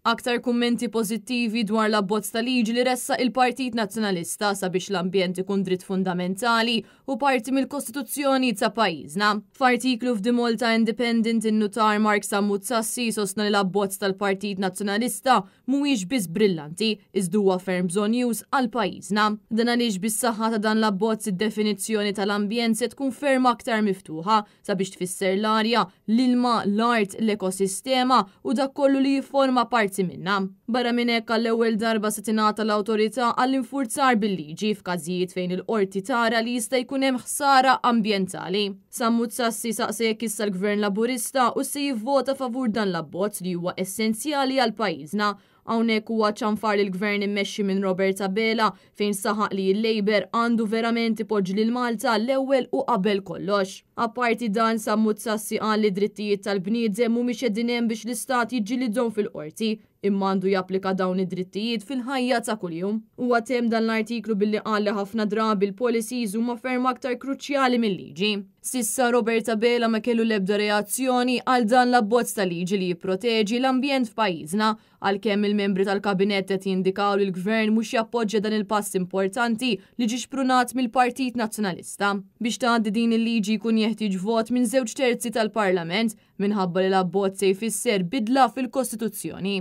Aktar kummenti pożittivi dwar l-abbozz ta' liġi li ressaq il-Partit Nazzjonalista sabiex l-ambjent ikun dritt fundamentali u parti mill-Kostituzzjoni ta' pajjiżna. F'artiklu f'The Malta Independent in-nutar Mark Sammut Sassi sostna li l-abbozz tal-Partit Nazzjonalista mhuwiex biss brillanti, iżda huwa ferm bżonnjuż għal pajjiżna. Dan għaliex bis-saħħa ta' dan l-abbozz id-definizzjoni tal-ambjent se tkun ferm aktar miftuħa sabiex tfisser l-arja, l-ilma, l-art, l-ekosistema u dak kollu li jifforma parti minnha. Barra minn hekk għall-ewwel darba se tingħata l-awtorità għall-infurzar bil-liġi f'każijiet fejn il-qorti tara li jista' jkun hemm ħsara ambjentali. Sammut Sassi saqsa jekk issa l-Gvern Laburista hux se jivvota favur dan l-abbozz li huwa essenzjali għal pajjiżna. Hawnhekk huwa ċanfar lill-Gvern immexxi minn Robert Abela fejn saħaq li l-Labour għandu verament ipoġġi lil Malta l-ewwel u qabel kollox. Apparti dan, Sammut Sassi qal li d-drittijiet tal-bniedem mhumiex qegħdin hemm biex l-istat jiġġilidhom fil-qorti, imma għandu japplika dawn id-drittijiet fil-ħajja ta' kuljum. Huwa temm dan l-artiklu billi qal li ħafna drabi l-policies huma ferm aktar kruċjali mil-liġi. S'issa Robert Abela ma kellu l-ebda reazzjoni għal dan l-abbozz ta' liġi li jipproteġi l-ambjent f'pajjiżna, għalkemm il-membri tal-Kabinett qed jindikaw li l-Gvern mhux jappoġġja dan il-pass importanti li ġie xprunat mill-Partit Nazzjonalista. Biex tgħaddi din il-liġi jkun jeħtieġ vot minn żewġ terzi tal-Parlament minħabba li l-abbozz se jfisser bidla fil-Kostituzzjoni.